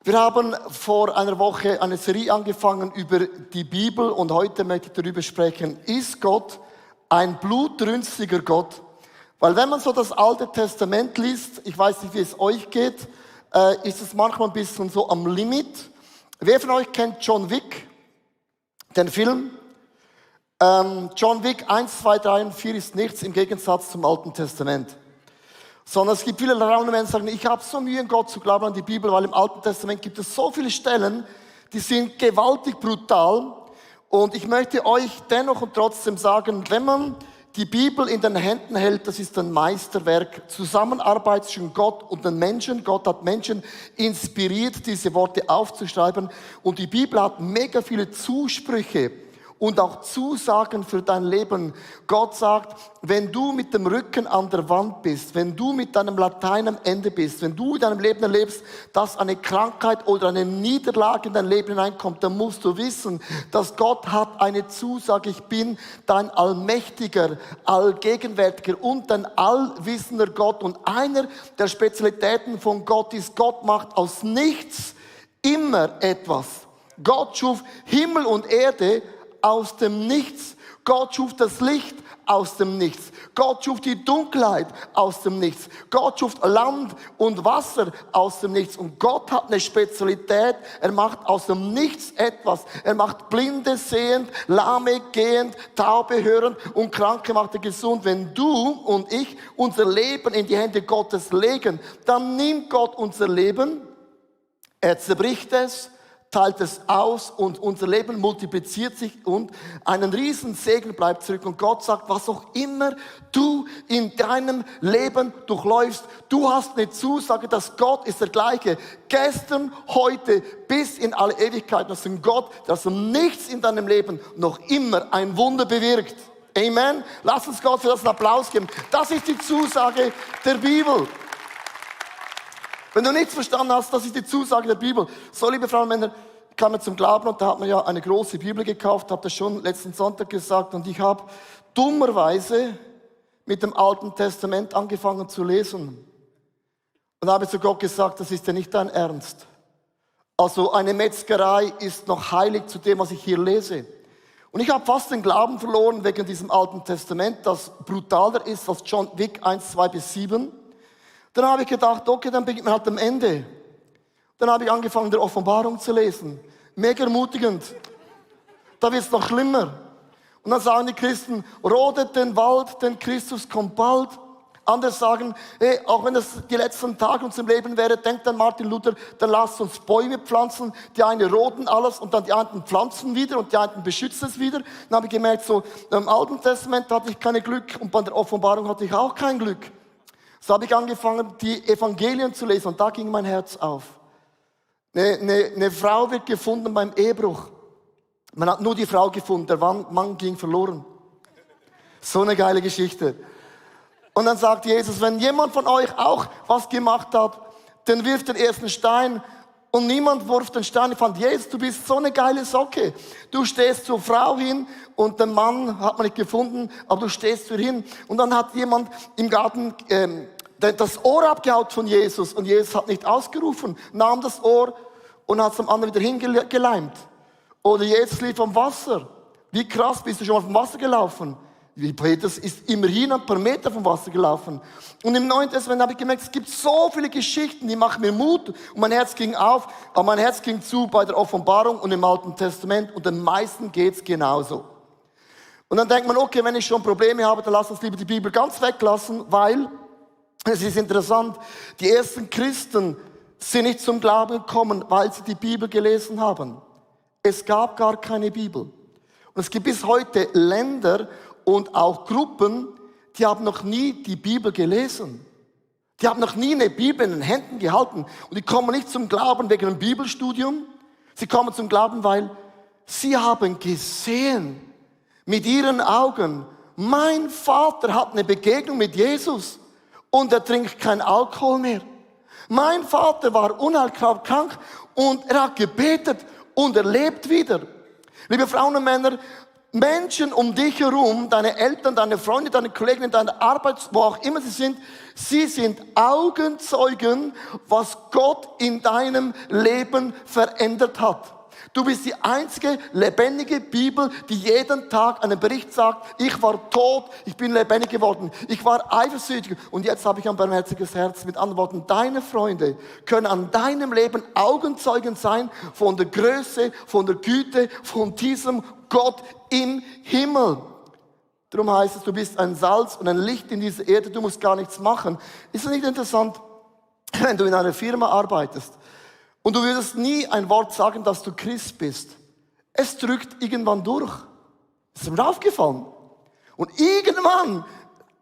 Wir haben vor einer Woche eine Serie angefangen über die Bibel und heute möchte ich darüber sprechen, ist Gott ein blutrünstiger Gott? Weil wenn man so das Alte Testament liest, ich weiß nicht, wie es euch geht, ist es manchmal ein bisschen so am Limit. Wer von euch kennt John Wick, den Film? John Wick 1, 2, 3 und 4 ist nichts im Gegensatz zum Alten Testament. Sondern es gibt viele Menschen, die sagen, ich habe so Mühe in Gott zu glauben an die Bibel, weil im Alten Testament gibt es so viele Stellen, die sind gewaltig brutal. Und ich möchte euch dennoch und trotzdem sagen, wenn man die Bibel in den Händen hält, das ist ein Meisterwerk, Zusammenarbeit zwischen Gott und den Menschen. Gott hat Menschen inspiriert, diese Worte aufzuschreiben. Und die Bibel hat mega viele Zusprüche und auch Zusagen für dein Leben. Gott sagt, wenn du mit dem Rücken an der Wand bist, wenn du mit deinem Latein am Ende bist, wenn du in deinem Leben erlebst, dass eine Krankheit oder eine Niederlage in dein Leben hineinkommt, dann musst du wissen, dass Gott hat eine Zusage. Ich bin dein allmächtiger, allgegenwärtiger und dein allwissender Gott. Und einer der Spezialitäten von Gott ist, Gott macht aus nichts immer etwas. Gott schuf Himmel und Erde aus dem Nichts. Gott schuf das Licht aus dem Nichts. Gott schuf die Dunkelheit aus dem Nichts. Gott schuf Land und Wasser aus dem Nichts. Und Gott hat eine Spezialität. Er macht aus dem Nichts etwas. Er macht Blinde sehend, Lahme gehend, Taube hörend und Kranke macht er gesund. Wenn du und ich unser Leben in die Hände Gottes legen, dann nimmt Gott unser Leben, er zerbricht es, teilt es aus und unser Leben multipliziert sich und einen riesen Segen bleibt zurück. Und Gott sagt, was auch immer du in deinem Leben durchläufst, du hast eine Zusage, dass Gott ist der gleiche. Gestern, heute, bis in alle Ewigkeit. Das ist ein Gott, der aus dem Nichts in deinem Leben noch immer ein Wunder bewirkt. Amen. Lass uns Gott für das einen Applaus geben. Das ist die Zusage der Bibel. Wenn du nichts verstanden hast, das ist die Zusage der Bibel. So, liebe Frauen und Männer, kam man zum Glauben und da hat man ja eine große Bibel gekauft, habe das schon letzten Sonntag gesagt und ich habe dummerweise mit dem Alten Testament angefangen zu lesen. Und habe zu Gott gesagt, das ist ja nicht dein Ernst. Also eine Metzgerei ist noch heilig zu dem, was ich hier lese. Und ich habe fast den Glauben verloren wegen diesem Alten Testament, das brutaler ist als John Wick 1, 2 bis 7. Dann habe ich gedacht, okay, dann beginnt man halt am Ende. Dann habe ich angefangen, der Offenbarung zu lesen. Mega ermutigend. Da wird es noch schlimmer. Und dann sagen die Christen, rodet den Wald, denn Christus kommt bald. Andere sagen, hey, auch wenn das die letzten Tage unserem Leben wäre, denkt dann Martin Luther, dann lasst uns Bäume pflanzen. Die einen roden alles und dann die anderen pflanzen wieder und die anderen beschützen es wieder. Dann habe ich gemerkt, so im Alten Testament hatte ich kein Glück und bei der Offenbarung hatte ich auch kein Glück. So habe ich angefangen, die Evangelien zu lesen und da ging mein Herz auf. Eine Frau wird gefunden beim Ehebruch. Man hat nur die Frau gefunden, der Mann ging verloren. So eine geile Geschichte. Und dann sagt Jesus, wenn jemand von euch auch was gemacht hat, dann wirft den ersten Stein. Und niemand wirft den Stein. Ich fand, Jesus, du bist so eine geile Socke. Du stehst zur Frau hin und den Mann hat man nicht gefunden, aber du stehst für hin. Und dann hat jemand im Garten das Ohr abgehaut von Jesus und Jesus hat nicht ausgerufen, nahm das Ohr und hat es am anderen wieder hingeleimt. Oder Jesus lief am Wasser. Wie krass, bist du schon mal vom Wasser gelaufen? Petrus ist immerhin ein paar Meter vom Wasser gelaufen. Und im Neuen Testament habe ich gemerkt, es gibt so viele Geschichten, die machen mir Mut. Und mein Herz ging auf, aber mein Herz ging zu bei der Offenbarung und im Alten Testament. Und den meisten geht's genauso. Und dann denkt man, okay, wenn ich schon Probleme habe, dann lass uns lieber die Bibel ganz weglassen, weil, es ist interessant, die ersten Christen sind nicht zum Glauben gekommen, weil sie die Bibel gelesen haben. Es gab gar keine Bibel. Und es gibt bis heute Länder und auch Gruppen, die haben noch nie die Bibel gelesen. Die haben noch nie eine Bibel in den Händen gehalten. Und die kommen nicht zum Glauben wegen einem Bibelstudium. Sie kommen zum Glauben, weil sie haben gesehen mit ihren Augen, mein Vater hat eine Begegnung mit Jesus und er trinkt kein Alkohol mehr. Mein Vater war unheilkrank und er hat gebetet und er lebt wieder. Liebe Frauen und Männer, Menschen um dich herum, deine Eltern, deine Freunde, deine Kollegen, deine Arbeit, wo auch immer sie sind Augenzeugen, was Gott in deinem Leben verändert hat. Du bist die einzige lebendige Bibel, die jeden Tag einen Bericht sagt, ich war tot, ich bin lebendig geworden, ich war eifersüchtig und jetzt habe ich ein barmherziges Herz. Mit anderen Worten, deine Freunde können an deinem Leben Augenzeugen sein von der Größe, von der Güte, von diesem Gott im Himmel. Darum heißt es, du bist ein Salz und ein Licht in dieser Erde, du musst gar nichts machen. Ist es nicht interessant, wenn du in einer Firma arbeitest und du würdest nie ein Wort sagen, dass du Christ bist? Es drückt irgendwann durch. Das ist mir aufgefallen. Und irgendwann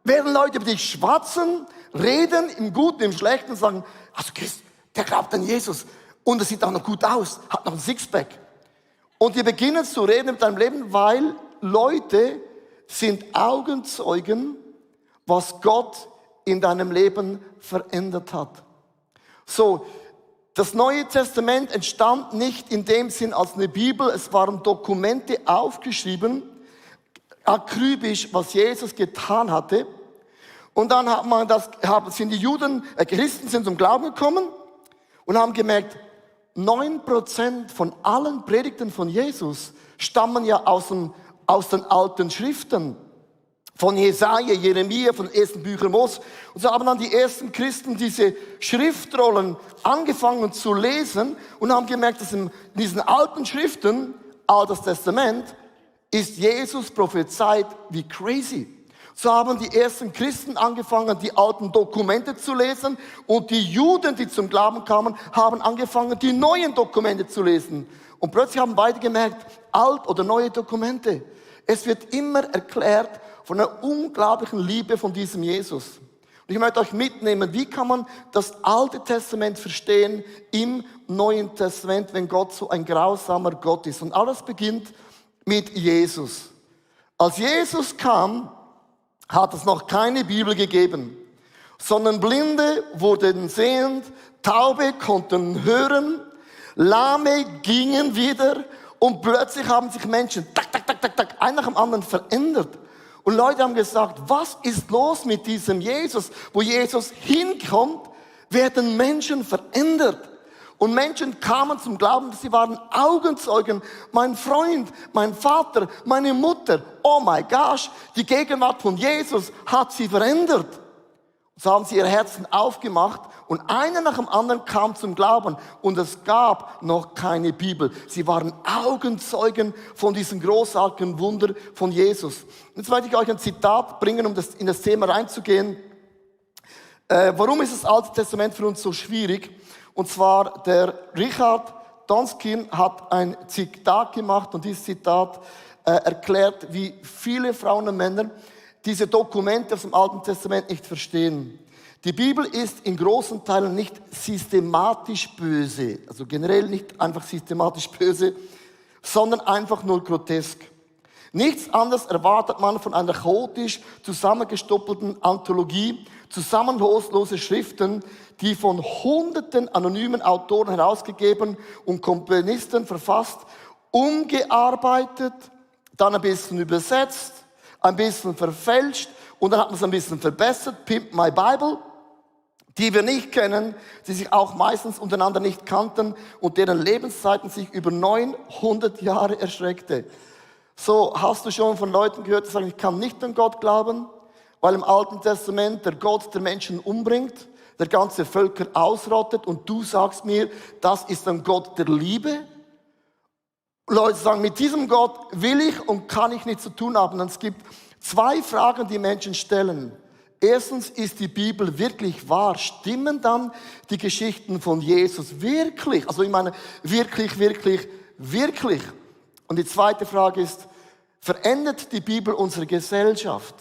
werden Leute über dich schwatzen, reden, im Guten, im Schlechten und sagen, also Christ, der glaubt an Jesus und er sieht auch noch gut aus, hat noch ein Sixpack. Und die beginnen zu reden mit deinem Leben, weil Leute sind Augenzeugen, was Gott in deinem Leben verändert hat. So, das Neue Testament entstand nicht in dem Sinn als eine Bibel, es waren Dokumente aufgeschrieben, akribisch, was Jesus getan hatte. Und dann sind die Juden, Christen sind zum Glauben gekommen und haben gemerkt, 9% von allen Predigten von Jesus stammen ja aus den alten Schriften. Von Jesaja, Jeremia, von den ersten Büchern Mose. Und so haben dann die ersten Christen diese Schriftrollen angefangen zu lesen und haben gemerkt, dass in diesen alten Schriften, Altes Testament, ist Jesus prophezeit wie crazy. So haben die ersten Christen angefangen, die alten Dokumente zu lesen und die Juden, die zum Glauben kamen, haben angefangen, die neuen Dokumente zu lesen. Und plötzlich haben beide gemerkt, alt oder neue Dokumente. Es wird immer erklärt von einer unglaublichen Liebe von diesem Jesus. Und ich möchte euch mitnehmen, wie kann man das Alte Testament verstehen im Neuen Testament, wenn Gott so ein grausamer Gott ist. Und alles beginnt mit Jesus. Als Jesus kam, hat es noch keine Bibel gegeben, sondern Blinde wurden sehend, Taube konnten hören, Lahme gingen wieder und plötzlich haben sich Menschen ein nach dem anderen verändert. Und Leute haben gesagt, was ist los mit diesem Jesus? Wo Jesus hinkommt, werden Menschen verändert. Und Menschen kamen zum Glauben, sie waren Augenzeugen. Mein Freund, mein Vater, meine Mutter, oh my gosh, die Gegenwart von Jesus hat sie verändert. So haben sie ihr Herzen aufgemacht und einer nach dem anderen kam zum Glauben und es gab noch keine Bibel. Sie waren Augenzeugen von diesem großartigen Wunder von Jesus. Jetzt möchte ich euch ein Zitat bringen, um in das Thema reinzugehen. Warum ist das Alte Testament für uns so schwierig? Und zwar der Richard Donskin hat ein Zitat gemacht und dieses Zitat erklärt, wie viele Frauen und Männer diese Dokumente aus dem Alten Testament nicht verstehen. Die Bibel ist in großen Teilen nicht systematisch böse, also generell nicht einfach systematisch böse, sondern einfach nur grotesk. Nichts anderes erwartet man von einer chaotisch zusammengestoppelten Anthologie, zusammenhangslose Schriften, die von hunderten anonymen Autoren herausgegeben und Komponisten verfasst, umgearbeitet, dann ein bisschen übersetzt, ein bisschen verfälscht und dann hat man es ein bisschen verbessert, Pimp My Bible, die wir nicht kennen, die sich auch meistens untereinander nicht kannten und deren Lebenszeiten sich über 900 Jahre erstreckte. So, hast du schon von Leuten gehört, die sagen, ich kann nicht an Gott glauben, weil im Alten Testament der Gott der Menschen umbringt, der ganze Völker ausrottet und du sagst mir, das ist ein Gott der Liebe? Leute sagen, mit diesem Gott will ich und kann ich nichts zu tun haben. Und es gibt zwei Fragen, die Menschen stellen. Erstens, ist die Bibel wirklich wahr? Stimmen dann die Geschichten von Jesus wirklich? Also ich meine, wirklich, wirklich, wirklich. Und die zweite Frage ist, verändert die Bibel unsere Gesellschaft?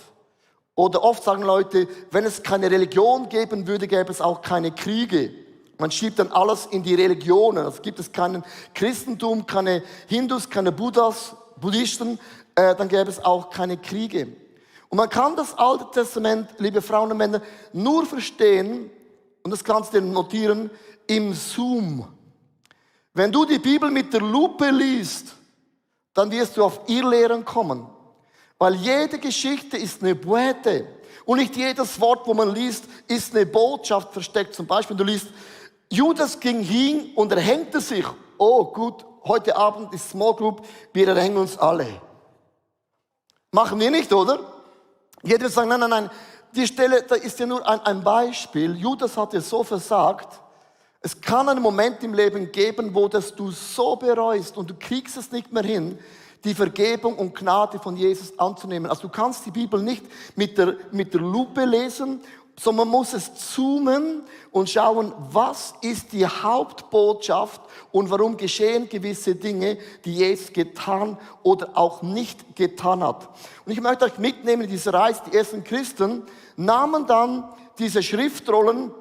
Oder oft sagen Leute, wenn es keine Religion geben würde, gäbe es auch keine Kriege. Man schiebt dann alles in die Religionen. Also gibt es keinen Christentum, keine Hindus, keine Buddhisten, dann gäbe es auch keine Kriege. Und man kann das Alte Testament, liebe Frauen und Männer, nur verstehen, und das kannst du dir notieren, im Zoom. Wenn du die Bibel mit der Lupe liest, dann wirst du auf Irrlehren kommen. Weil jede Geschichte ist eine Poete. Und nicht jedes Wort, wo man liest, ist eine Botschaft versteckt. Zum Beispiel, du liest, Judas ging hin und erhängte sich. Oh gut, heute Abend ist Small Group, wir erhängen uns alle. Machen wir nicht, oder? Jeder wird sagen, nein. Die Stelle, da ist ja nur ein Beispiel. Judas hat ja so versagt. Es kann einen Moment im Leben geben, wo das du so bereust und du kriegst es nicht mehr hin, die Vergebung und Gnade von Jesus anzunehmen. Also du kannst die Bibel nicht mit der Lupe lesen, sondern man muss es zoomen und schauen, was ist die Hauptbotschaft und warum geschehen gewisse Dinge, die Jesus getan oder auch nicht getan hat. Und ich möchte euch mitnehmen in diese Reise. Die ersten Christen nahmen dann diese Schriftrollen,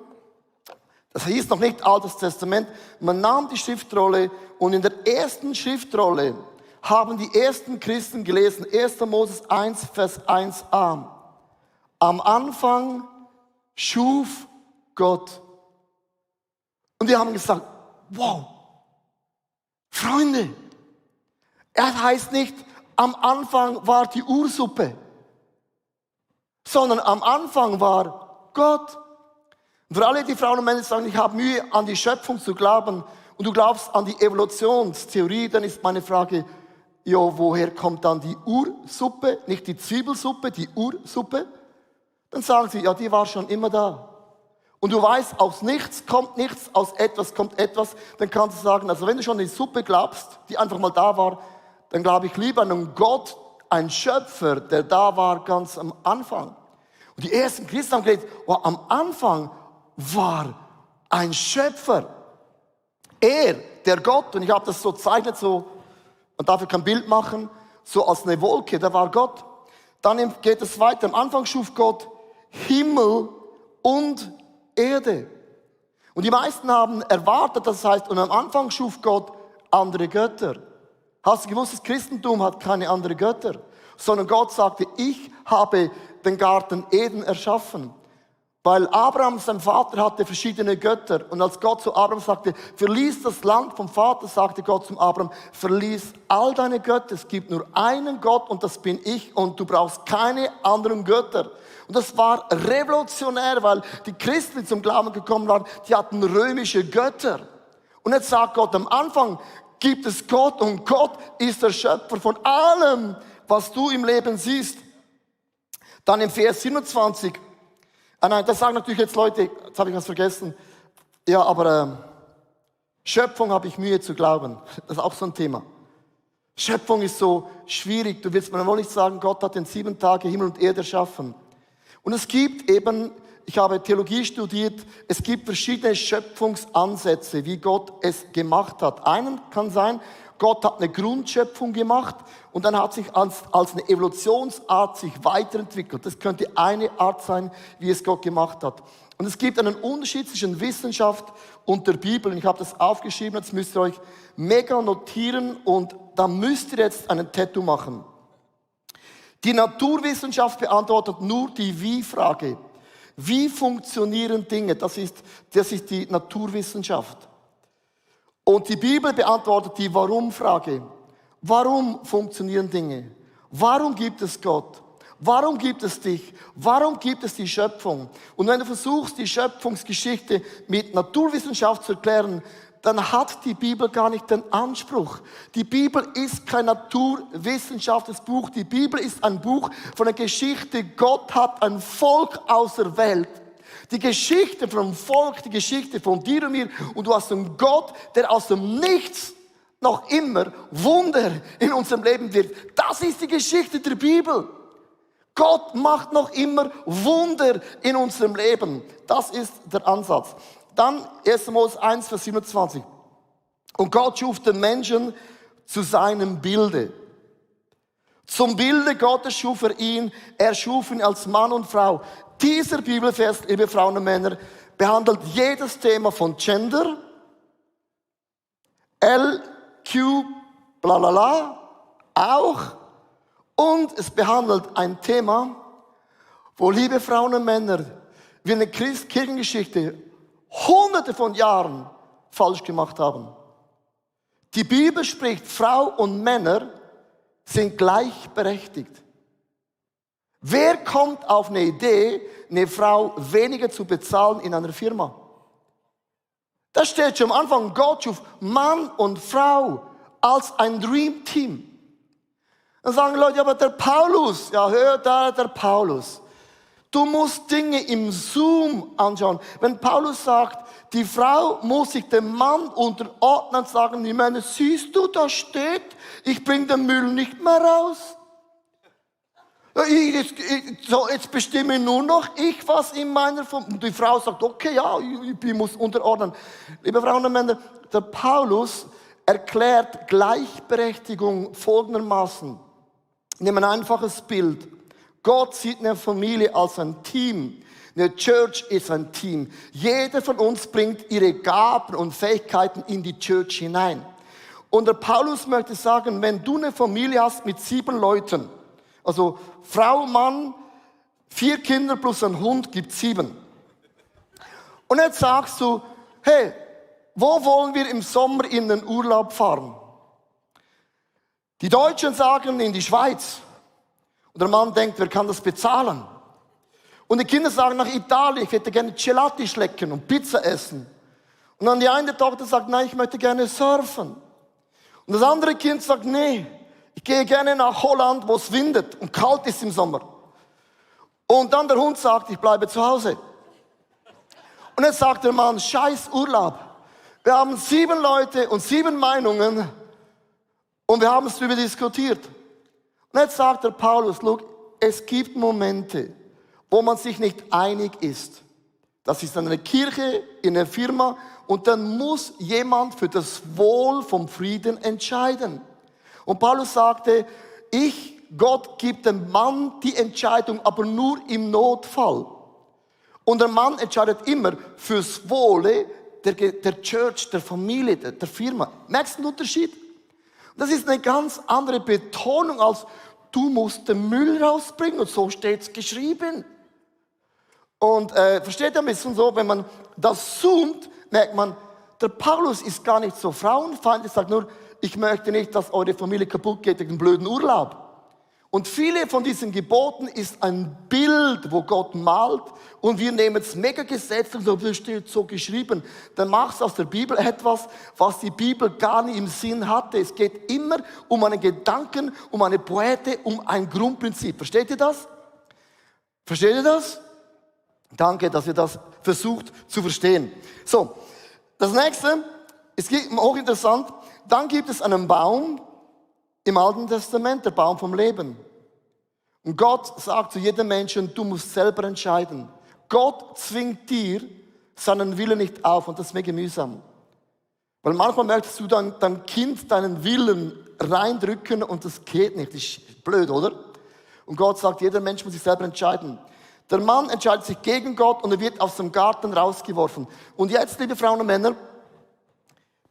das hieß noch nicht Altes Testament, man nahm die Schriftrolle und in der ersten Schriftrolle haben die ersten Christen gelesen, 1. Moses 1, Vers 1a. Am Anfang schuf Gott. Und die haben gesagt, wow, Freunde, er heißt nicht, am Anfang war die Ursuppe, sondern am Anfang war Gott. Und für alle die Frauen und Männer, die sagen, ich habe Mühe, an die Schöpfung zu glauben und du glaubst an die Evolutionstheorie, dann ist meine Frage, ja, woher kommt dann die Ursuppe, nicht die Zwiebelsuppe, die Ursuppe? Dann sagen sie, ja, die war schon immer da. Und du weißt, aus nichts kommt nichts, aus etwas kommt etwas. Dann kannst du sagen, also wenn du schon an die Suppe glaubst, die einfach mal da war, dann glaube ich lieber an einen Gott, einen Schöpfer, der da war ganz am Anfang. Und die ersten Christen haben gesagt, oh, am Anfang war ein Schöpfer. Er, der Gott, und ich habe das so gezeichnet, so, man darf ja kein Bild machen, so als eine Wolke, da war Gott. Dann geht es weiter. Am Anfang schuf Gott Himmel und Erde. Und die meisten haben erwartet, das heißt, und am Anfang schuf Gott andere Götter. Hast du gewusst, das Christentum hat keine anderen Götter, sondern Gott sagte, ich habe den Garten Eden erschaffen. Weil Abraham, sein Vater, hatte verschiedene Götter. Und als Gott zu Abraham sagte, verließ das Land vom Vater, sagte Gott zum Abraham, verließ all deine Götter. Es gibt nur einen Gott und das bin ich und du brauchst keine anderen Götter. Und das war revolutionär, weil die Christen, die zum Glauben gekommen waren, die hatten römische Götter. Und jetzt sagt Gott, am Anfang gibt es Gott und Gott ist der Schöpfer von allem, was du im Leben siehst. Dann im Vers 27, nein, das sagen natürlich jetzt Leute, jetzt habe ich was vergessen. Ja, aber Schöpfung habe ich Mühe zu glauben. Das ist auch so ein Thema. Schöpfung ist so schwierig. Du willst mir wohl nicht sagen, Gott hat in 7 Tagen Himmel und Erde erschaffen. Und es gibt eben, ich habe Theologie studiert, es gibt verschiedene Schöpfungsansätze, wie Gott es gemacht hat. Einen kann sein, Gott hat eine Grundschöpfung gemacht und dann hat sich als eine Evolutionsart sich weiterentwickelt. Das könnte eine Art sein, wie es Gott gemacht hat. Und es gibt einen Unterschied zwischen Wissenschaft und der Bibel. Und ich habe das aufgeschrieben, jetzt müsst ihr euch mega notieren und da müsst ihr jetzt einen Tattoo machen. Die Naturwissenschaft beantwortet nur die Wie-Frage. Wie funktionieren Dinge? Das ist die Naturwissenschaft. Und die Bibel beantwortet die Warum-Frage. Warum funktionieren Dinge? Warum gibt es Gott? Warum gibt es dich? Warum gibt es die Schöpfung? Und wenn du versuchst, die Schöpfungsgeschichte mit Naturwissenschaft zu erklären, dann hat die Bibel gar nicht den Anspruch. Die Bibel ist kein naturwissenschaftliches Buch. Die Bibel ist ein Buch von der Geschichte. Gott hat ein Volk auserwählt. Die Geschichte vom Volk, die Geschichte von dir und mir. Und du hast einen Gott, der aus dem Nichts noch immer Wunder in unserem Leben wirkt. Das ist die Geschichte der Bibel. Gott macht noch immer Wunder in unserem Leben. Das ist der Ansatz. Dann 1. Mose 1, Vers 27. Und Gott schuf den Menschen zu seinem Bilde. Zum Bilde Gottes schuf er ihn. Er schuf ihn als Mann und Frau. Dieser Bibelvers, liebe Frauen und Männer, behandelt jedes Thema von Gender, LQ, bla auch. Und es behandelt ein Thema, wo, liebe Frauen und Männer, wir in der Kirchengeschichte Hunderte von Jahren falsch gemacht haben. Die Bibel spricht Frau und Männer sind gleichberechtigt. Wer kommt auf eine Idee, eine Frau weniger zu bezahlen in einer Firma? Das steht schon am Anfang. Gott schuf Mann und Frau als ein Dream Team. Dann sagen Leute, aber der Paulus, ja hör da, der Paulus. Du musst Dinge im Zoom anschauen. Wenn Paulus sagt, die Frau muss sich dem Mann unterordnen und sagen, die Männer, siehst du, da steht, ich bringe den Müll nicht mehr raus. Jetzt bestimme nur noch ich, was in meiner Familie. Und die Frau sagt, okay, ja, ich muss unterordnen. Liebe Frauen und Männer, der Paulus erklärt Gleichberechtigung folgendermaßen. Nehmen ein einfaches Bild. Gott sieht eine Familie als ein Team. Eine Church ist ein Team. Jeder von uns bringt ihre Gaben und Fähigkeiten in die Church hinein. Und der Paulus möchte sagen, wenn du eine Familie hast mit 7 Leuten, also Frau, Mann, 4 Kinder plus ein Hund gibt 7. Und jetzt sagst du, hey, wo wollen wir im Sommer in den Urlaub fahren? Die Deutschen sagen in die Schweiz. Und der Mann denkt, wer kann das bezahlen? Und die Kinder sagen nach Italien, ich hätte gerne Gelati schlecken und Pizza essen. Und dann die eine Tochter sagt, nein, ich möchte gerne surfen. Und das andere Kind sagt, nee, ich gehe gerne nach Holland, wo es windet und kalt ist im Sommer. Und dann der Hund sagt, ich bleibe zu Hause. Und jetzt sagt der Mann, scheiß Urlaub. Wir haben 7 Leute und 7 Meinungen und wir haben es darüber diskutiert. Und jetzt sagt der Paulus, look, es gibt Momente, wo man sich nicht einig ist. Das ist in einer Kirche, in einer Firma und dann muss jemand für das Wohl vom Frieden entscheiden. Und Paulus sagte, Gott gibt dem Mann die Entscheidung, aber nur im Notfall. Und der Mann entscheidet immer fürs Wohle der Church, der Familie, der Firma. Merkst du den Unterschied? Das ist eine ganz andere Betonung als du musst den Müll rausbringen und so steht's geschrieben. Und versteht ihr ein bisschen so, wenn man das zoomt, merkt man, der Paulus ist gar nicht so frauenfeindlich, er sagt nur, ich möchte nicht, dass eure Familie kaputt geht durch einen blöden Urlaub. Und viele von diesen Geboten ist ein Bild, wo Gott malt und wir nehmen es mega gesetzt und so, das steht so geschrieben. Dann machst du aus der Bibel etwas, was die Bibel gar nicht im Sinn hatte. Es geht immer um einen Gedanken, um eine Poete, um ein Grundprinzip. Versteht ihr das? Versteht ihr das? Danke, dass ihr das versucht zu verstehen. So, das nächste ist hochinteressant. Dann gibt es einen Baum im Alten Testament, der Baum vom Leben. Und Gott sagt zu jedem Menschen, du musst selber entscheiden. Gott zwingt dir seinen Willen nicht auf und das ist mega mühsam. Weil manchmal möchtest du dein Kind deinen Willen reindrücken und das geht nicht. Das ist blöd, oder? Und Gott sagt, jeder Mensch muss sich selber entscheiden. Der Mann entscheidet sich gegen Gott und er wird aus dem Garten rausgeworfen. Und jetzt, liebe Frauen und Männer,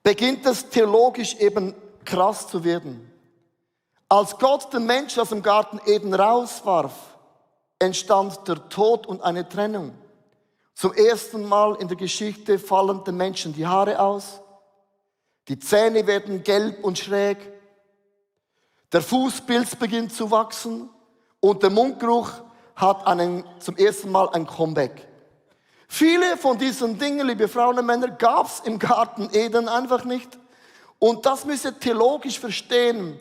beginnt es theologisch eben krass zu werden. Als Gott den Menschen aus dem Garten Eden rauswarf, entstand der Tod und eine Trennung. Zum ersten Mal in der Geschichte fallen den Menschen die Haare aus, die Zähne werden gelb und schräg, der Fußpilz beginnt zu wachsen und der Mundgeruch hat zum ersten Mal ein Comeback. Viele von diesen Dingen, liebe Frauen und Männer, gab es im Garten Eden einfach nicht. Und das müsst ihr theologisch verstehen,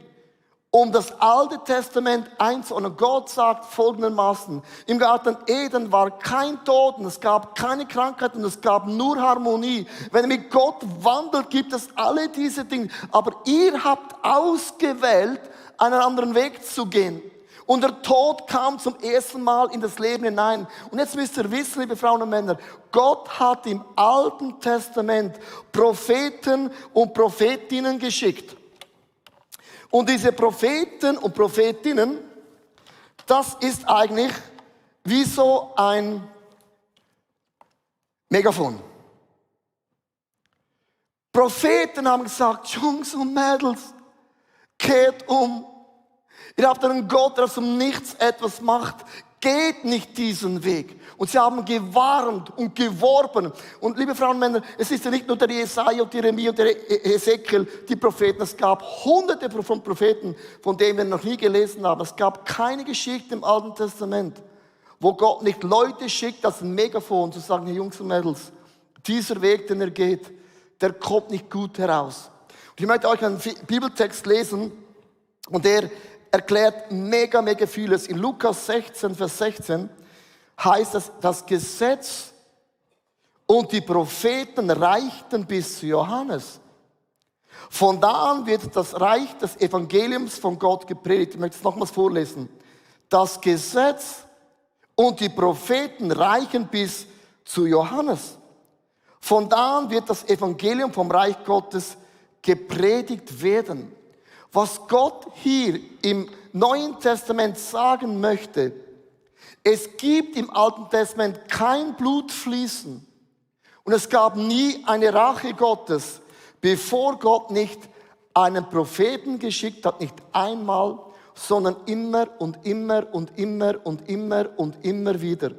um das Alte Testament einzuordnen. Gott sagt folgendermaßen, im Garten Eden war kein Tod, und es gab keine Krankheit und es gab nur Harmonie. Wenn ihr mit Gott wandelt, gibt es alle diese Dinge. Aber ihr habt ausgewählt, einen anderen Weg zu gehen. Und der Tod kam zum ersten Mal in das Leben hinein. Und jetzt müsst ihr wissen, liebe Frauen und Männer, Gott hat im Alten Testament Propheten und Prophetinnen geschickt. Und diese Propheten und Prophetinnen, das ist eigentlich wie so ein Megafon. Propheten haben gesagt, Jungs und Mädels, kehrt um. Ihr habt einen Gott, der aus dem Nichts etwas macht. geht nicht diesen Weg. Und sie haben gewarnt und geworben. Und liebe Frauen und Männer, es ist ja nicht nur der Jesaja und Jeremia und der Ezekiel, die Propheten. Es gab hunderte von Propheten, von denen wir noch nie gelesen haben. Es gab keine Geschichte im Alten Testament, wo Gott nicht Leute schickt als ein Megafon zu sagen, hey Jungs und Mädels, dieser Weg, den er geht, der kommt nicht gut heraus. Und ich möchte euch einen Bibeltext lesen und der erklärt mega vieles. In Lukas 16, Vers 16 heißt es, das Gesetz und die Propheten reichten bis zu Johannes. Von da an wird das Reich des Evangeliums von Gott gepredigt. Ich möchte es nochmals vorlesen. Das Gesetz und die Propheten reichen bis zu Johannes. Von da an wird das Evangelium vom Reich Gottes gepredigt werden. Was Gott hier im Neuen Testament sagen möchte, es gibt im Alten Testament kein Blutfließen und es gab nie eine Rache Gottes, bevor Gott nicht einen Propheten geschickt hat, nicht einmal, sondern immer und immer und immer und immer und immer wieder.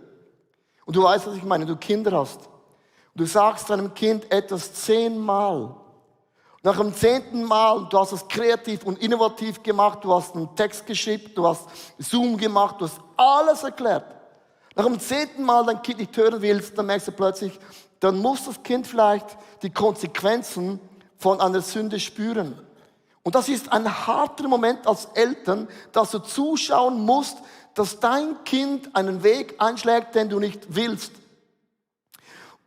Und du weißt, was ich meine, du Kinder hast. Und du sagst deinem Kind etwas 10-mal. Nach dem 10. Mal, du hast es kreativ und innovativ gemacht, du hast einen Text geschrieben, du hast Zoom gemacht, du hast alles erklärt. Nach dem 10. Mal dein Kind nicht hören willst, dann merkst du plötzlich, dann muss das Kind vielleicht die Konsequenzen von einer Sünde spüren. Und das ist ein harter Moment als Eltern, dass du zuschauen musst, dass dein Kind einen Weg einschlägt, den du nicht willst.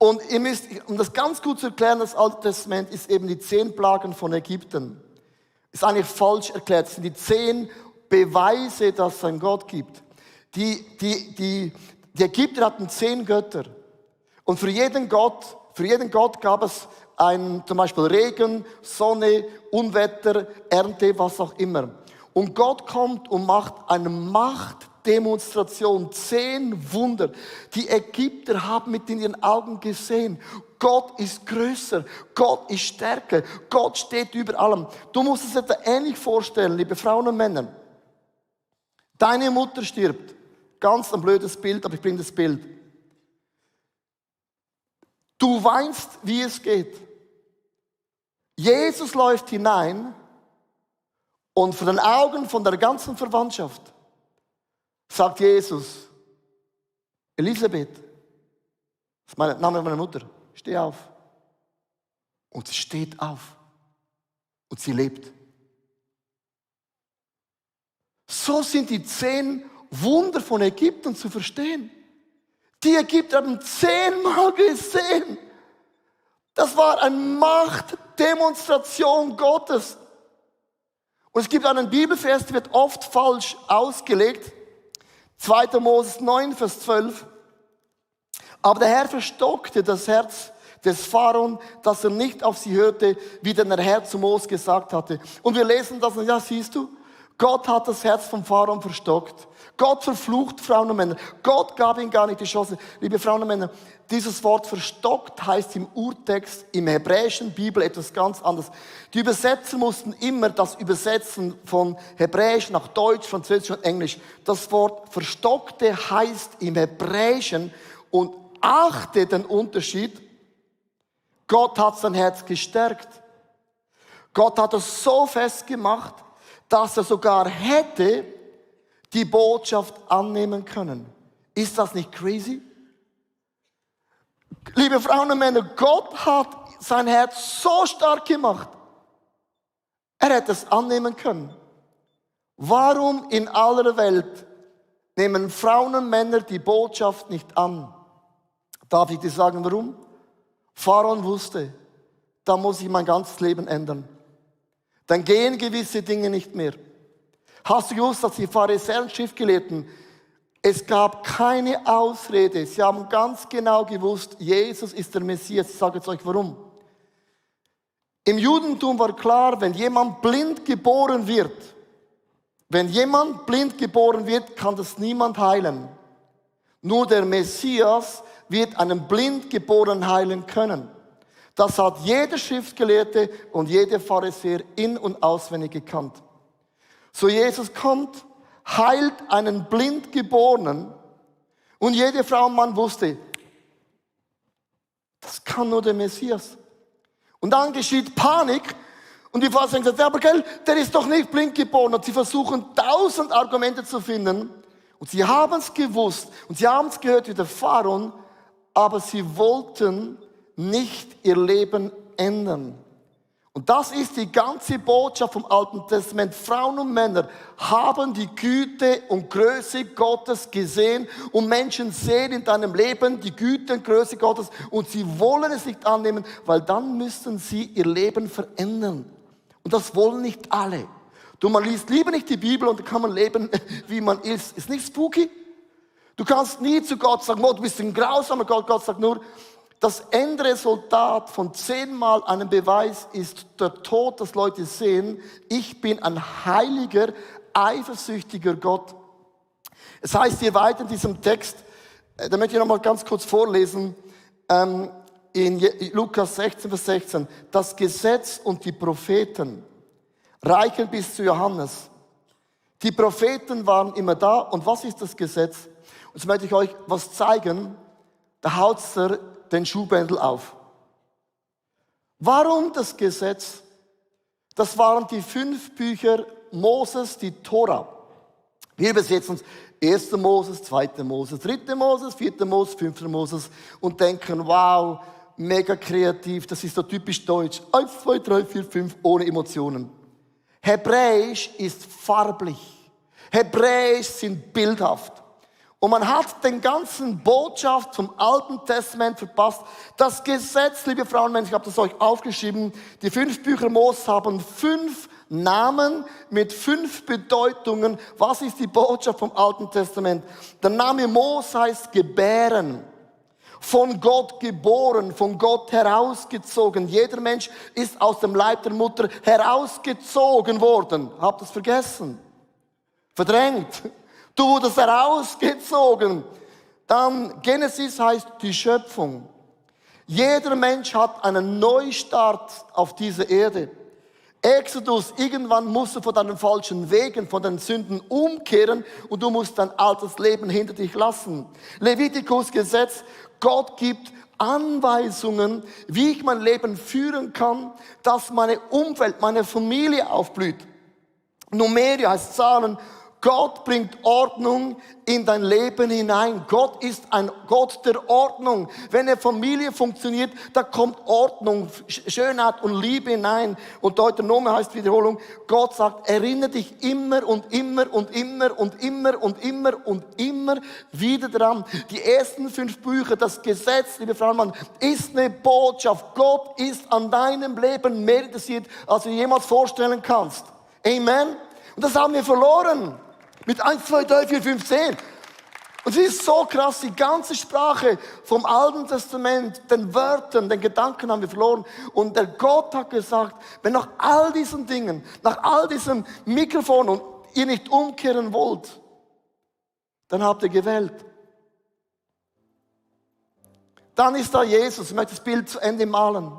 Und ihr müsst, um das ganz gut zu erklären, das Alte Testament ist eben die 10 Plagen von Ägypten. Ist eigentlich falsch erklärt. Es sind die 10 Beweise, dass es einen Gott gibt. Die Ägypter hatten 10 Götter. Und für jeden Gott gab es zum Beispiel Regen, Sonne, Unwetter, Ernte, was auch immer. Und Gott kommt und macht eine Machtdemonstration, 10 Wunder. Die Ägypter haben mit in ihren Augen gesehen, Gott ist größer, Gott ist stärker, Gott steht über allem. Du musst es dir ähnlich vorstellen, liebe Frauen und Männer. Deine Mutter stirbt. Ganz ein blödes Bild, aber ich bringe das Bild. Du weinst, wie es geht. Jesus läuft hinein und vor den Augen von der ganzen Verwandtschaft sagt Jesus, Elisabeth, das ist der Name meiner Mutter, steh auf. Und sie steht auf und sie lebt. So sind die 10 Wunder von Ägypten zu verstehen. Die Ägypter haben 10-mal gesehen. Das war eine Machtdemonstration Gottes. Und es gibt einen Bibelvers, der wird oft falsch ausgelegt. 2. Mose 9, Vers 12. Aber der Herr verstockte das Herz des Pharaon, dass er nicht auf sie hörte, wie der Herr zu Mose gesagt hatte. Und wir lesen das und ja, siehst du, Gott hat das Herz vom Pharaon verstockt. Gott verflucht Frauen und Männer. Gott gab ihnen gar nicht die Chance. Liebe Frauen und Männer, dieses Wort verstockt heißt im Urtext, im hebräischen Bibel etwas ganz anderes. Die Übersetzer mussten immer das übersetzen von Hebräisch nach Deutsch, Französisch und Englisch. Das Wort verstockte heißt im Hebräischen und achte den Unterschied. Gott hat sein Herz gestärkt. Gott hat es so festgemacht, dass er sogar hätte die Botschaft annehmen können. Ist das nicht crazy? Liebe Frauen und Männer, Gott hat sein Herz so stark gemacht. Er hätte es annehmen können. Warum in aller Welt nehmen Frauen und Männer die Botschaft nicht an? Darf ich dir sagen, warum? Pharaon wusste, da muss ich mein ganzes Leben ändern. Dann gehen gewisse Dinge nicht mehr. Hast du gewusst, dass die Pharisäer und Schriftgelehrten, es gab keine Ausrede. Sie haben ganz genau gewusst, Jesus ist der Messias. Ich sage jetzt euch warum. Im Judentum war klar, wenn jemand blind geboren wird, kann das niemand heilen. Nur der Messias wird einen Blindgeborenen heilen können. Das hat jeder Schriftgelehrte und jeder Pharisäer in- und auswendig gekannt. So Jesus kommt, heilt einen Blindgeborenen Und jede Frau und Mann wusste, das kann nur der Messias. Und dann geschieht Panik. Und die Pharisäer sagen, aber gell, der ist doch nicht blind geboren. Und sie versuchen 1000 Argumente zu finden. Und sie haben es gewusst. Und sie haben es gehört wie der Pharaon. Aber sie wollten nicht ihr Leben ändern. Und das ist die ganze Botschaft vom Alten Testament. Frauen und Männer haben die Güte und Größe Gottes gesehen. Und Menschen sehen in deinem Leben die Güte und Größe Gottes. Und sie wollen es nicht annehmen, weil dann müssten sie ihr Leben verändern. Und das wollen nicht alle. Man liest lieber nicht die Bibel und dann kann man leben, wie man ist. Ist nicht spooky? Du kannst nie zu Gott sagen, oh, du bist ein grausamer Gott. Gott sagt nur, das Endresultat von 10-mal einem Beweis ist der Tod, dass Leute sehen, ich bin ein heiliger, eifersüchtiger Gott. Es heißt hier weiter in diesem Text, da möchte ich noch mal ganz kurz vorlesen, in Lukas 16, Vers 16, das Gesetz und die Propheten reichen bis zu Johannes. Die Propheten waren immer da. Und was ist das Gesetz? Und jetzt möchte ich euch was zeigen. Da haut den Schuhbändel auf. Warum das Gesetz? Das waren die 5 Bücher Moses, die Tora. Wir übersetzen uns 1. Moses, 2. Moses, 3. Moses, 4. Moses, 5. Moses und denken, wow, mega kreativ, das ist so typisch deutsch. 1, 2, 3, 4, 5, ohne Emotionen. Hebräisch ist farblich. Hebräisch sind bildhaft. Und man hat den ganzen Botschaft vom Alten Testament verpasst. Das Gesetz, liebe Frauen und Männer, ich habe das euch aufgeschrieben, die 5 Bücher Mose haben 5 Namen mit 5 Bedeutungen. Was ist die Botschaft vom Alten Testament? Der Name Mose heißt gebären. Von Gott geboren, von Gott herausgezogen. Jeder Mensch ist aus dem Leib der Mutter herausgezogen worden. Habt ihr es vergessen? Verdrängt. Du wurdest herausgezogen. Dann Genesis heißt die Schöpfung. Jeder Mensch hat einen Neustart auf dieser Erde. Exodus, irgendwann musst du von deinen falschen Wegen, von deinen Sünden umkehren und du musst dein altes Leben hinter dich lassen. Levitikus Gesetz, Gott gibt Anweisungen, wie ich mein Leben führen kann, dass meine Umwelt, meine Familie aufblüht. Numeria heißt Zahlen. Gott bringt Ordnung in dein Leben hinein. Gott ist ein Gott der Ordnung. Wenn eine Familie funktioniert, da kommt Ordnung, Schönheit und Liebe hinein. Und Deuteronomium heißt Wiederholung. Gott sagt, erinnere dich immer und immer und immer und immer und immer und immer wieder dran. Die ersten 5 Bücher, das Gesetz, liebe Frauen und Männer, ist eine Botschaft. Gott ist an deinem Leben mehr interessiert, als du dir jemals vorstellen kannst. Amen. Und das haben wir verloren. Mit 1, 2, 3, 4, 5, 10. Und es ist so krass, die ganze Sprache vom Alten Testament, den Wörtern, den Gedanken haben wir verloren. Und der Gott hat gesagt, wenn nach all diesen Dingen, nach all diesem Mikrofon und ihr nicht umkehren wollt, dann habt ihr gewählt. Dann ist da Jesus, ich möchte das Bild zu Ende malen.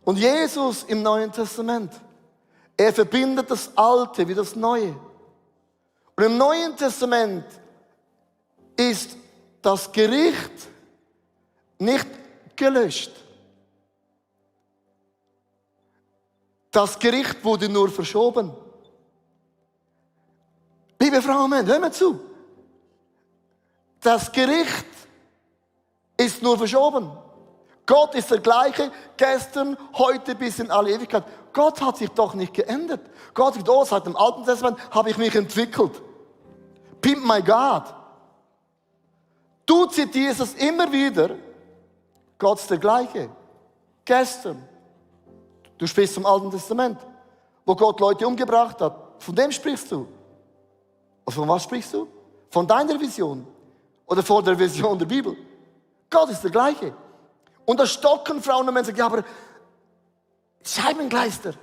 Und Jesus im Neuen Testament, er verbindet das Alte wie das Neue. Und im Neuen Testament ist das Gericht nicht gelöscht. Das Gericht wurde nur verschoben. Liebe Frauen und Männer, hör mir zu. Das Gericht ist nur verschoben. Gott ist der gleiche, gestern, heute bis in alle Ewigkeit. Gott hat sich doch nicht geändert. Gott sagt, oh, seit dem Alten Testament habe ich mich entwickelt. Pimp my God. Du zitierst es immer wieder. Gott ist der gleiche. Gestern. Du sprichst vom Alten Testament, wo Gott Leute umgebracht hat. Von dem sprichst du. Und von was sprichst du? Von deiner Vision. Oder von der Vision der Bibel. Gott ist der gleiche. Und da stocken Frauen und Männer sagen, ja, aber Scheibenkleister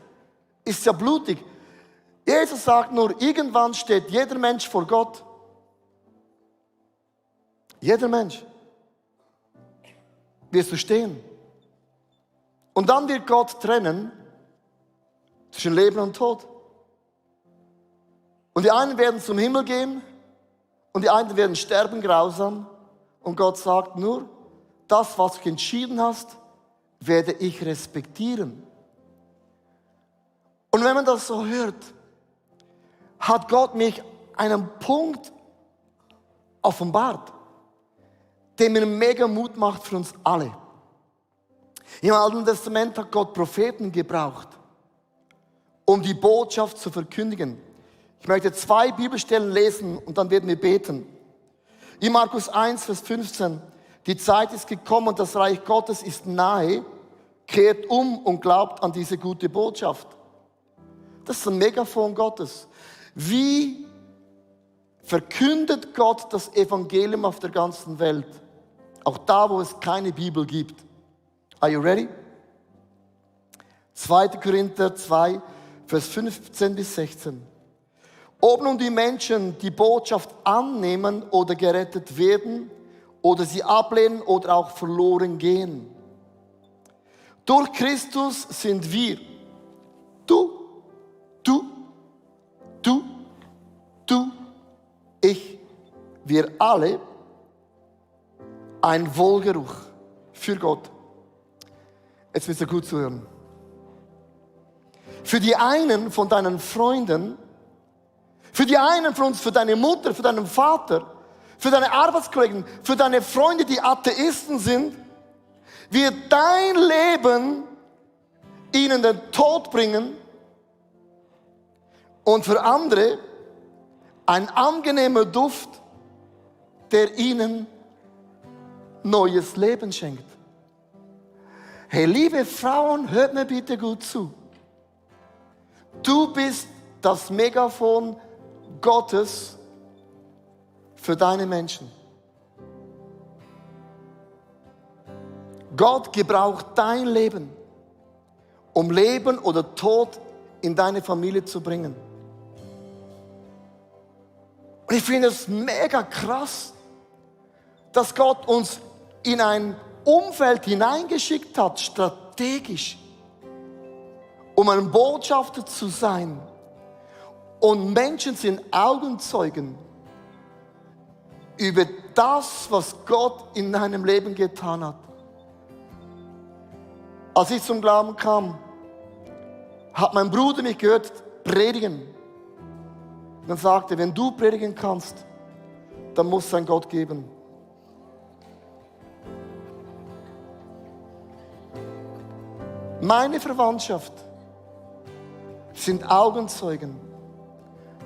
ist ja blutig. Jesus sagt nur, irgendwann steht jeder Mensch vor Gott. Jeder Mensch. Wirst du stehen. Und dann wird Gott trennen zwischen Leben und Tod. Und die einen werden zum Himmel gehen Und die einen werden sterben grausam. Und Gott sagt nur, das, was du entschieden hast, werde ich respektieren. Und wenn man das so hört, hat Gott mich einen Punkt offenbart, der mir mega Mut macht für uns alle. Im Alten Testament hat Gott Propheten gebraucht, um die Botschaft zu verkündigen. Ich möchte 2 Bibelstellen lesen und dann werden wir beten. In Markus 1, Vers 15. Die Zeit ist gekommen und das Reich Gottes ist nahe. Kehrt um und glaubt an diese gute Botschaft. Das ist ein Megafon Gottes. Wie verkündet Gott das Evangelium auf der ganzen Welt? Auch da, wo es keine Bibel gibt. Are you ready? 2. Korinther 2, Vers 15 bis 16. Ob nun die Menschen die Botschaft annehmen oder gerettet werden, oder sie ablehnen oder auch verloren gehen. Durch Christus sind wir, du, ich, wir alle, ein Wohlgeruch für Gott. Jetzt müsst ihr gut zuhören. Für die einen von deinen Freunden, für die einen von uns, für deine Mutter, für deinen Vater, für deine Arbeitskollegen, für deine Freunde, die Atheisten sind, wird dein Leben ihnen den Tod bringen und für andere ein angenehmer Duft, der ihnen neues Leben schenkt. Hey, liebe Frauen, hört mir bitte gut zu. Du bist das Megafon Gottes für deine Menschen. Gott gebraucht dein Leben, um Leben oder Tod in deine Familie zu bringen. Und ich finde es mega krass, dass Gott uns in ein Umfeld hineingeschickt hat, strategisch, um ein Botschafter zu sein. Und Menschen sind Augenzeugen über das, was Gott in deinem Leben getan hat. Als ich zum Glauben kam, hat mein Bruder mich gehört predigen. Und dann sagte, wenn du predigen kannst, dann muss es einen Gott geben. Meine Verwandtschaft sind Augenzeugen,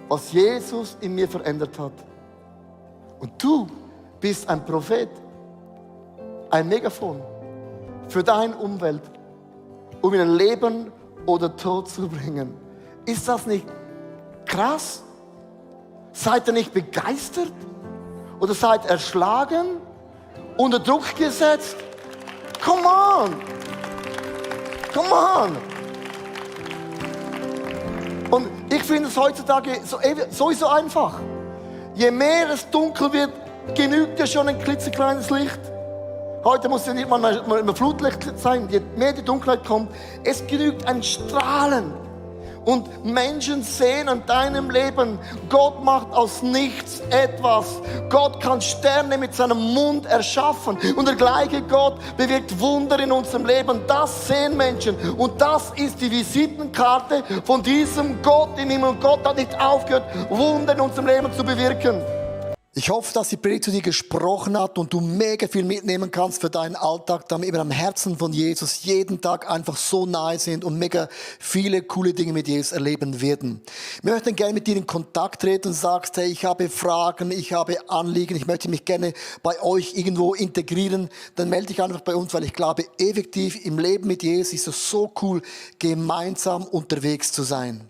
was Jesus in mir verändert hat. Und du bist ein Prophet, ein Megafon für deine Umwelt, um ihnen Leben oder Tod zu bringen. Ist das nicht krass? Seid ihr nicht begeistert? Oder seid ihr erschlagen? Unter Druck gesetzt? Come on! Come on! Und ich finde es heutzutage sowieso einfach. Je mehr es dunkel wird, genügt ja schon ein klitzekleines Licht. Heute muss ja nicht mal ein Flutlicht sein. Je mehr die Dunkelheit kommt, es genügt ein Strahlen. Und Menschen sehen an deinem Leben, Gott macht aus nichts etwas. Gott kann Sterne mit seinem Mund erschaffen. Und der gleiche Gott bewirkt Wunder in unserem Leben. Das sehen Menschen. Und das ist die Visitenkarte von diesem Gott im Himmel. Und Gott hat nicht aufgehört, Wunder in unserem Leben zu bewirken. Ich hoffe, dass die Predigt zu dir gesprochen hat und du mega viel mitnehmen kannst für deinen Alltag, damit wir am Herzen von Jesus jeden Tag einfach so nahe sind und mega viele coole Dinge mit Jesus erleben werden. Wir möchten gerne mit dir in Kontakt treten und sagst, hey, ich habe Fragen, ich habe Anliegen, ich möchte mich gerne bei euch irgendwo integrieren, dann melde dich einfach bei uns, weil ich glaube, effektiv im Leben mit Jesus ist es so cool, gemeinsam unterwegs zu sein.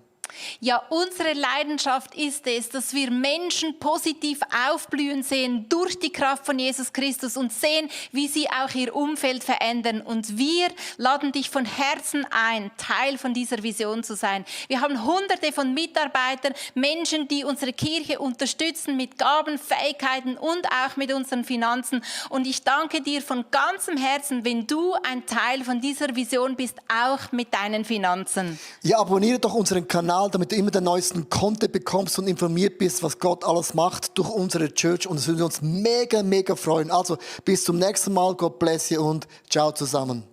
Ja, unsere Leidenschaft ist es, dass wir Menschen positiv aufblühen sehen durch die Kraft von Jesus Christus und sehen, wie sie auch ihr Umfeld verändern. Und wir laden dich von Herzen ein, Teil von dieser Vision zu sein. Wir haben Hunderte von Mitarbeitern, Menschen, die unsere Kirche unterstützen mit Gaben, Fähigkeiten und auch mit unseren Finanzen. Und ich danke dir von ganzem Herzen, wenn du ein Teil von dieser Vision bist, auch mit deinen Finanzen. Ja, abonniere doch unseren Kanal, Kanal, damit du immer den neuesten Content bekommst und informiert bist, was Gott alles macht durch unsere Church. Und es würde uns mega, mega freuen. Also bis zum nächsten Mal. God bless you und ciao zusammen.